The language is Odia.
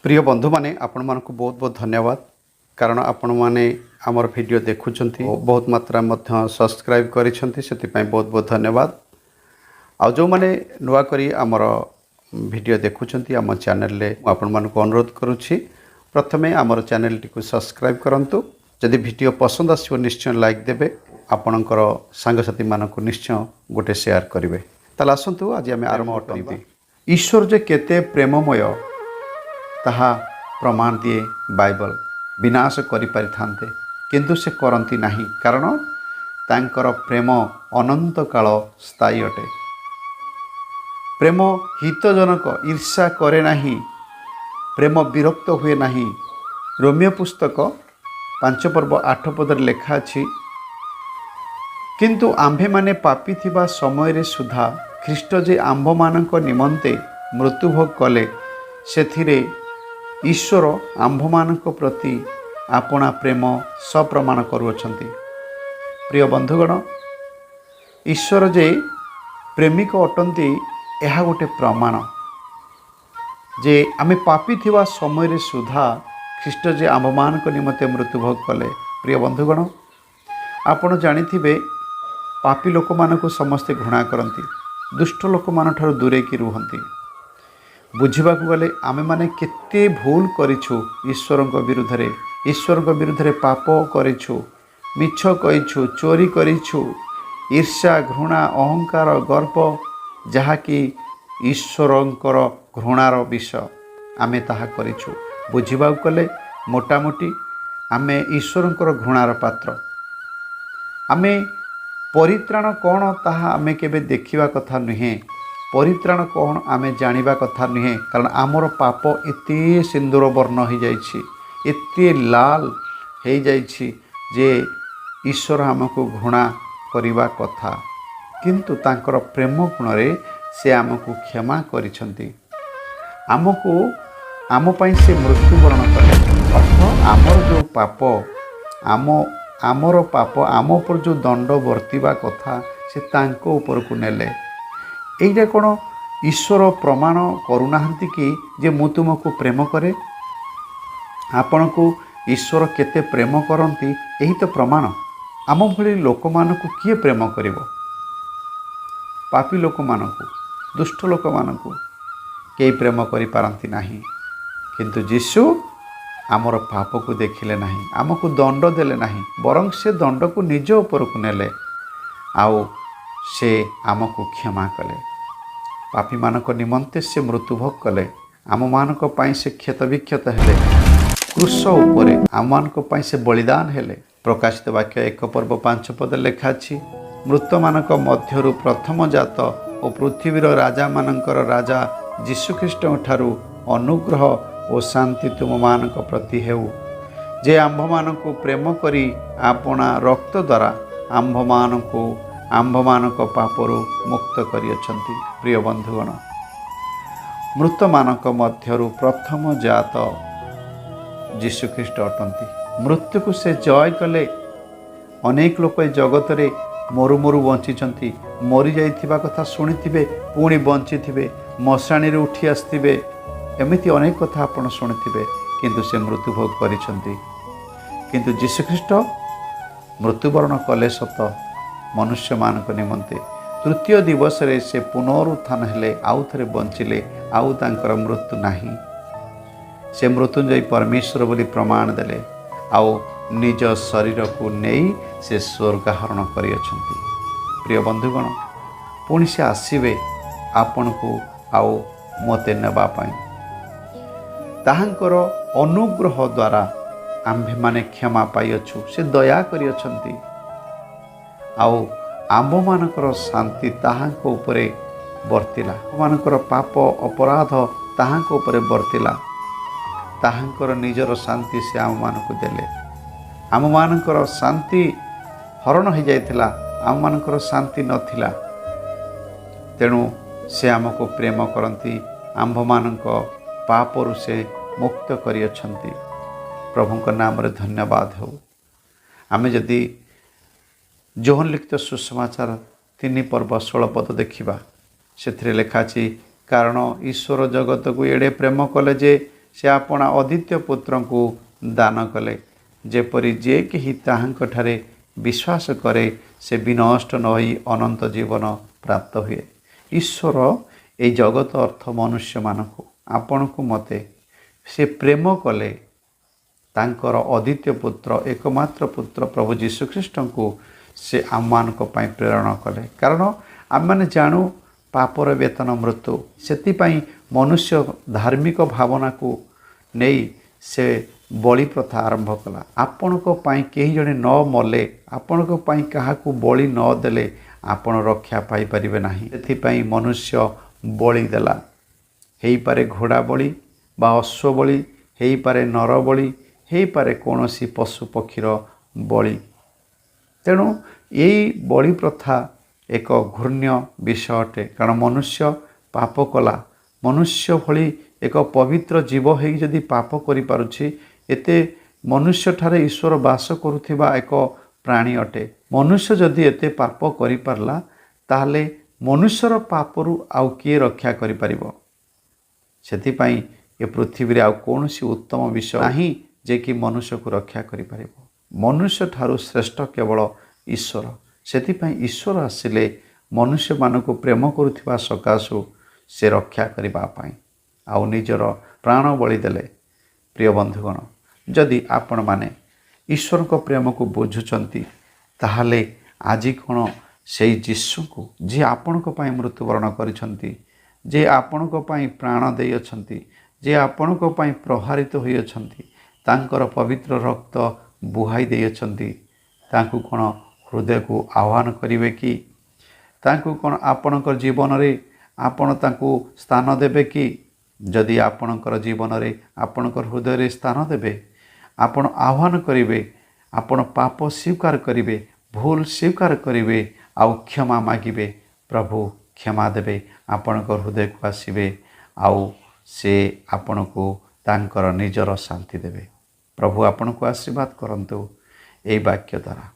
ପ୍ରିୟ ବନ୍ଧୁମାନେ, ଆପଣମାନଙ୍କୁ ବହୁତ ବହୁତ ଧନ୍ୟବାଦ, କାରଣ ଆପଣମାନେ ଆମର ଭିଡ଼ିଓ ଦେଖୁଛନ୍ତି ଓ ବହୁତ ମାତ୍ରା ମଧ୍ୟ ସବସ୍କ୍ରାଇବ୍ କରିଛନ୍ତି। ସେଥିପାଇଁ ବହୁତ ବହୁତ ଧନ୍ୟବାଦ। ଆଉ ଯେଉଁମାନେ ନୂଆ କରି ଆମର ଭିଡ଼ିଓ ଦେଖୁଛନ୍ତି ଆମ ଚ୍ୟାନେଲରେ, ମୁଁ ଆପଣମାନଙ୍କୁ ଅନୁରୋଧ କରୁଛି, ପ୍ରଥମେ ଆମର ଚ୍ୟାନେଲଟିକୁ ସବସ୍କ୍ରାଇବ୍ କରନ୍ତୁ। ଯଦି ଭିଡ଼ିଓ ପସନ୍ଦ ଆସିବ, ନିଶ୍ଚୟ ଲାଇକ୍ ଦେବେ। ଆପଣଙ୍କର ସାଙ୍ଗସାଥିମାନଙ୍କୁ ନିଶ୍ଚୟ ଗୋଟେ ସେୟାର କରିବେ। ତାହେଲେ ଆସନ୍ତୁ, ଆଜି ଆମେ ଆରମ୍ଭ କରିବା। ଈଶ୍ୱର ଯେ କେତେ ପ୍ରେମମୟ, ତାହା ପ୍ରମାଣ ଦିଏ ବାଇବଲ। ବିନାଶ କରିପାରିଥାନ୍ତେ, କିନ୍ତୁ ସେ କରନ୍ତି ନାହିଁ, କାରଣ ତାଙ୍କର ପ୍ରେମ ଅନନ୍ତ କାଳ ସ୍ଥାୟୀ ଅଟେ। ପ୍ରେମ ହିତଜନକ, ଈର୍ଷା କରେ ନାହିଁ, ପ୍ରେମ ବିରକ୍ତ ହୁଏ ନାହିଁ। ରୋମୀୟ ପୁସ୍ତକ 5 ପର୍ବ 8 ପଦରେ ଲେଖା ଅଛି, କିନ୍ତୁ ଆମ୍ଭେମାନେ ପାପୀ ଥିବା ସମୟରେ ସୁଦ୍ଧା ଖ୍ରୀଷ୍ଟ ଯେ ଆମ୍ଭମାନଙ୍କ ନିମନ୍ତେ ମୃତ୍ୟୁଭୋଗ କଲେ, ସେଥିରେ ଈଶ୍ୱର ଆମ୍ଭମାନଙ୍କ ପ୍ରତି ଆପଣା ପ୍ରେମ ସପ୍ରମାଣ କରୁଅଛନ୍ତି। ପ୍ରିୟ ବନ୍ଧୁଗଣ, ଈଶ୍ୱର ଯେ ପ୍ରେମିକ ଅଟନ୍ତି, ଏହା ଗୋଟେ ପ୍ରମାଣ ଯେ ଆମେ ପାପୀ ଥିବା ସମୟରେ ସୁଦ୍ଧା ଖ୍ରୀଷ୍ଟ ଯେ ଆମ୍ଭମାନଙ୍କ ନିମନ୍ତେ ମୃତ୍ୟୁଭୋଗ କଲେ। ପ୍ରିୟ ବନ୍ଧୁଗଣ, ଆପଣ ଜାଣିଥିବେ, ପାପୀ ଲୋକମାନଙ୍କୁ ସମସ୍ତେ ଘୃଣା କରନ୍ତି, ଦୁଷ୍ଟ ଲୋକମାନଙ୍କଠାରୁ ଦୂରେଇକି ରୁହନ୍ତି। ବୁଝିବାକୁ ଗଲେ ଆମେମାନେ କେତେ ଭୁଲ କରିଛୁ ଈଶ୍ୱରଙ୍କ ବିରୁଦ୍ଧରେ। ଈଶ୍ୱରଙ୍କ ବିରୁଦ୍ଧରେ ପାପ କରିଛୁ, ମିଛ କହିଛୁ, ଚୋରି କରିଛୁ, ଈର୍ଷା, ଘୃଣା, ଅହଙ୍କାର, ଗର୍ବ, ଯାହାକି ଈଶ୍ୱରଙ୍କର ଘୃଣାର ବିଷୟ, ଆମେ ତାହା କରିଛୁ। ବୁଝିବାକୁ ଗଲେ ମୋଟାମୋଟି ଆମେ ଈଶ୍ୱରଙ୍କର ଘୃଣାର ପାତ୍ର। ଆମେ ପରିତ୍ରାଣ କ'ଣ, ତାହା ଆମେ କେବେ ଦେଖିବା କଥା ନୁହେଁ। ପରିତ୍ରାଣ କ'ଣ, ଆମେ ଜାଣିବା କଥା ନୁହେଁ, କାରଣ ଆମର ପାପ ଏତେ ସିନ୍ଦୁର ବର୍ଣ୍ଣ ହୋଇଯାଇଛି, ଏତେ ଲାଲ ହେଇଯାଇଛି ଯେ ଈଶ୍ୱର ଆମକୁ ଘୃଣା କରିବା କଥା। କିନ୍ତୁ ତାଙ୍କର ପ୍ରେମ ଗୁଣରେ ସେ ଆମକୁ କ୍ଷମା କରିଛନ୍ତି। ଆମ ପାଇଁ ସେ ମୃତ୍ୟୁବରଣ କଲେ। ଅର୍ଥ ଆମର ଯେଉଁ ପାପ, ଆମର ପାପ, ଆମ ଉପରେ ଯେଉଁ ଦଣ୍ଡ ବର୍ତ୍ତିବା କଥା, ସେ ତାଙ୍କ ଉପରକୁ ନେଲେ। ଏଇଟା କ'ଣ ଈଶ୍ୱର ପ୍ରମାଣ କରୁନାହାନ୍ତି କି ଯେ ମୁଁ ତୁମକୁ ପ୍ରେମ କରେ? ଆପଣଙ୍କୁ ଈଶ୍ୱର କେତେ ପ୍ରେମ କରନ୍ତି, ଏହି ତ ପ୍ରମାଣ। ଆମ ଭଳି ଲୋକମାନଙ୍କୁ କିଏ ପ୍ରେମ କରିବ? ପାପୀ ଲୋକମାନଙ୍କୁ, ଦୁଷ୍ଟ ଲୋକମାନଙ୍କୁ କେହି ପ୍ରେମ କରିପାରନ୍ତି ନାହିଁ। କିନ୍ତୁ ଯୀଶୁ ଆମର ପାପକୁ ଦେଖିଲେ ନାହିଁ, ଆମକୁ ଦଣ୍ଡ ଦେଲେ ନାହିଁ, ବରଂ ସେ ଦଣ୍ଡକୁ ନିଜ ଉପରକୁ ନେଲେ ଆଉ ସେ ଆମକୁ କ୍ଷମା କଲେ। ପାପୀମାନଙ୍କ ନିମନ୍ତେ ସେ ମୃତ୍ୟୁଭୋଗ କଲେ। ଆମମାନଙ୍କ ପାଇଁ ସେ କ୍ଷତବିକ୍ଷତ ହେଲେ କ୍ରୁଶ ଉପରେ। ଆମମାନଙ୍କ ପାଇଁ ସେ ବଳିଦାନ ହେଲେ। ପ୍ରକାଶିତ ବାକ୍ୟ 1 ପର୍ବ 5 ପଦ ଲେଖା ଅଛି, ମୃତମାନଙ୍କ ମଧ୍ୟରୁ ପ୍ରଥମ ଜାତ ଓ ପୃଥିବୀର ରାଜାମାନଙ୍କର ରାଜା ଯୀଶୁଖ୍ରୀଷ୍ଟଙ୍କ ଠାରୁ ଅନୁଗ୍ରହ ଓ ଶାନ୍ତି ତୁମମାନଙ୍କ ପ୍ରତି ହେଉ, ଯେ ଆମ୍ଭମାନଙ୍କୁ ପ୍ରେମ କରି ଆପଣା ରକ୍ତ ଦ୍ୱାରା ଆମ୍ଭମାନଙ୍କୁ ଆମ୍ଭମାନଙ୍କ ପାପରୁ ମୁକ୍ତ କରିଅଛନ୍ତି। ପ୍ରିୟ ବନ୍ଧୁଗଣ, ମୃତମାନଙ୍କ ମଧ୍ୟରୁ ପ୍ରଥମ ଜାତ ଯୀଶୁଖ୍ରୀଷ୍ଟ ଅଟନ୍ତି। ମୃତ୍ୟୁକୁ ସେ ଜୟ କଲେ। ଅନେକ ଲୋକ ଏ ଜଗତରେ ମରୁ ମରୁ ବଞ୍ଚିଛନ୍ତି। ମରିଯାଇଥିବା କଥା ଶୁଣିଥିବେ, ପୁଣି ବଞ୍ଚିଥିବେ, ମଶାଣିରୁ ଉଠି ଆସିଥିବେ, ଏମିତି ଅନେକ କଥା ଆପଣ ଶୁଣିଥିବେ। କିନ୍ତୁ ସେ ମୃତ୍ୟୁଭୋଗ କରିଛନ୍ତି। କିନ୍ତୁ ଯୀଶୁଖ୍ରୀଷ୍ଟ ମୃତ୍ୟୁବରଣ କଲେ ସତ ମନୁଷ୍ୟମାନଙ୍କ ନିମନ୍ତେ, ତୃତୀୟ ଦିବସରେ ସେ ପୁନରୁତ୍ଥାନ ହେଲେ, ଆଉ ଥରେ ବଞ୍ଚିଲେ, ଆଉ ତାଙ୍କର ମୃତ୍ୟୁ ନାହିଁ। ସେ ମୃତ୍ୟୁଞ୍ଜୟ ପରମେଶ୍ୱର ବୋଲି ପ୍ରମାଣ ଦେଲେ ଆଉ ନିଜ ଶରୀରକୁ ନେଇ ସେ ସ୍ୱର୍ଗାରୋହଣ କରିଅଛନ୍ତି। ପ୍ରିୟ ବନ୍ଧୁଗଣ, ପୁଣି ସେ ଆସିବେ ଆପଣଙ୍କୁ ଆଉ ମୋତେ ନେବା ପାଇଁ। ତାହାଙ୍କର ଅନୁଗ୍ରହ ଦ୍ୱାରା ଆମ୍ଭେମାନେ କ୍ଷମା ପାଇଅଛୁ। ସେ ଦୟା କରିଅଛନ୍ତି ଆଉ ଆମ୍ଭମାନଙ୍କର ଶାନ୍ତି ତାହାଙ୍କ ଉପରେ ବର୍ତ୍ତିଲା। ଆମମାନଙ୍କର ପାପ ଅପରାଧ ତାହାଙ୍କ ଉପରେ ବର୍ତ୍ତିଲା। ତାହାଙ୍କର ନିଜର ଶାନ୍ତି ସେ ଆମମାନଙ୍କୁ ଦେଲେ। ଆମମାନଙ୍କର ଶାନ୍ତି ହରଣ ହୋଇଯାଇଥିଲା, ଆମମାନଙ୍କର ଶାନ୍ତି ନଥିଲା। ତେଣୁ ସେ ଆମକୁ ପ୍ରେମ କରନ୍ତି, ଆମ୍ଭମାନଙ୍କ ପାପରୁ ସେ ମୁକ୍ତ କରିଅଛନ୍ତି। ପ୍ରଭୁଙ୍କ ନାମରେ ଧନ୍ୟବାଦ ହେଉ। ଆମେ ଯଦି ଯୋହନ ଲିଖିତ ସୁସମାଚାର 3 ପର୍ବ 16 ପଦ ଦେଖିବା, ସେଥିରେ ଲେଖା ଅଛି, କାରଣ ଈଶ୍ୱର ଜଗତକୁ ଏଡ଼େ ପ୍ରେମ କଲେ ଯେ ସେ ଆପଣା ଅଦ୍ୱିତୀୟ ପୁତ୍ରଙ୍କୁ ଦାନ କଲେ, ଯେପରି ଯେ କେହି ତାହାଙ୍କଠାରେ ବିଶ୍ୱାସ କରେ ସେ ବିନଷ୍ଟ ନ ହୋଇ ଅନନ୍ତ ଜୀବନ ପ୍ରାପ୍ତ ହୁଏ। ଈଶ୍ୱର ଏଇ ଜଗତ ଅର୍ଥ ମନୁଷ୍ୟମାନଙ୍କୁ, ଆପଣଙ୍କୁ ମୋତେ ସେ ପ୍ରେମ କଲେ। ତାଙ୍କର ଅଦ୍ୱିତୀୟ ପୁତ୍ର, ଏକମାତ୍ର ପୁତ୍ର ପ୍ରଭୁ ଯୀଶୁଖ୍ରୀଷ୍ଟଙ୍କୁ ସେ ଆମମାନଙ୍କ ପାଇଁ ପ୍ରେରଣ କଲେ। କାରଣ ଆମେମାନେ ଜାଣୁ ପାପର ବେତନ ମୃତ୍ୟୁ। ସେଥିପାଇଁ ମନୁଷ୍ୟ ଧାର୍ମିକ ଭାବନାକୁ ନେଇ ସେ ବଳି ପ୍ରଥା ଆରମ୍ଭ କଲା। ଆପଣଙ୍କ ପାଇଁ କେହି ଜଣେ ନ ମଲେ, ଆପଣଙ୍କ ପାଇଁ କାହାକୁ ବଳି ନ ଦେଲେ ଆପଣ ରକ୍ଷା ପାଇପାରିବେ ନାହିଁ। ସେଥିପାଇଁ ମନୁଷ୍ୟ ବଳି ଦେଲା। ହେଇପାରେ ଘୋଡ଼ା ବଳି ବା ଅଶ୍ୱ ବଳି, ହେଇପାରେ ନର ବଳି, ହେଇପାରେ କୌଣସି ପଶୁ ପକ୍ଷୀର ବଳି। ତେଣୁ ଏଇ ବଳି ପ୍ରଥା ଏକ ଘୃଣ୍ୟ ବିଷୟ ଅଟେ। କାରଣ ମନୁଷ୍ୟ ପାପ କଲା। ମନୁଷ୍ୟ ଭଳି ଏକ ପବିତ୍ର ଜୀବ ହେଇ ଯଦି ପାପ କରିପାରୁଛି, ଏତେ ମନୁଷ୍ୟଠାରେ ଈଶ୍ୱର ବାସ କରୁଥିବା ଏକ ପ୍ରାଣୀ ଅଟେ। ମନୁଷ୍ୟ ଯଦି ଏତେ ପାପ କରିପାରିଲା, ତାହେଲେ ମନୁଷ୍ୟର ପାପରୁ ଆଉ କିଏ ରକ୍ଷା କରିପାରିବ? ସେଥିପାଇଁ ଏ ପୃଥିବୀରେ ଆଉ କୌଣସି ଉତ୍ତମ ବିଷୟ ନାହିଁ ଯେ କି ମନୁଷ୍ୟକୁ ରକ୍ଷା କରିପାରିବ। ମନୁଷ୍ୟ ଠାରୁ ଶ୍ରେଷ୍ଠ କେବଳ ଈଶ୍ୱର। ସେଥିପାଇଁ ଈଶ୍ୱର ଆସିଲେ ମନୁଷ୍ୟମାନଙ୍କୁ ପ୍ରେମ କରୁଥିବା ସକାଶୁ ସେ ରକ୍ଷା କରିବା ପାଇଁ ଆଉ ନିଜର ପ୍ରାଣ ବଳି ଦେଲେ। ପ୍ରିୟ ବନ୍ଧୁଗଣ, ଯଦି ଆପଣମାନେ ଈଶ୍ୱରଙ୍କ ପ୍ରେମକୁ ବୁଝୁଛନ୍ତି, ତାହେଲେ ଆଜି କ'ଣ ସେଇ ଯୀଶୁଙ୍କୁ, ଯିଏ ଆପଣଙ୍କ ପାଇଁ ମୃତ୍ୟୁବରଣ କରିଛନ୍ତି, ଯେ ଆପଣଙ୍କ ପାଇଁ ପ୍ରାଣ ଦେଇଅଛନ୍ତି, ଯେ ଆପଣଙ୍କ ପାଇଁ ପ୍ରହାରିତ ହୋଇଅଛନ୍ତି, ତାଙ୍କର ପବିତ୍ର ରକ୍ତ ବୁହାଇ ଦେଇଅଛନ୍ତି, ତାଙ୍କୁ କ'ଣ ହୃଦୟକୁ ଆହ୍ୱାନ କରିବେ କି? ତାଙ୍କୁ କ'ଣ ଆପଣଙ୍କ ଜୀବନରେ ଆପଣ ତାଙ୍କୁ ସ୍ଥାନ ଦେବେ କି? ଯଦି ଆପଣଙ୍କର ଜୀବନରେ, ଆପଣଙ୍କର ହୃଦୟରେ ସ୍ଥାନ ଦେବେ, ଆପଣ ଆହ୍ୱାନ କରିବେ, ଆପଣ ପାପ ସ୍ୱୀକାର କରିବେ, ଭୁଲ ସ୍ୱୀକାର କରିବେ ଆଉ କ୍ଷମା ମାଗିବେ, ପ୍ରଭୁ କ୍ଷମା ଦେବେ। ଆପଣଙ୍କ ହୃଦୟକୁ ଆସିବେ ଆଉ ସେ ଆପଣଙ୍କୁ ତାଙ୍କର ନିଜର ଶାନ୍ତି ଦେବେ। ପ୍ରଭୁ ଆପଣଙ୍କୁ ଆଶୀର୍ବାଦ କରନ୍ତୁ ଏଇ ବାକ୍ୟ ଦ୍ୱାରା।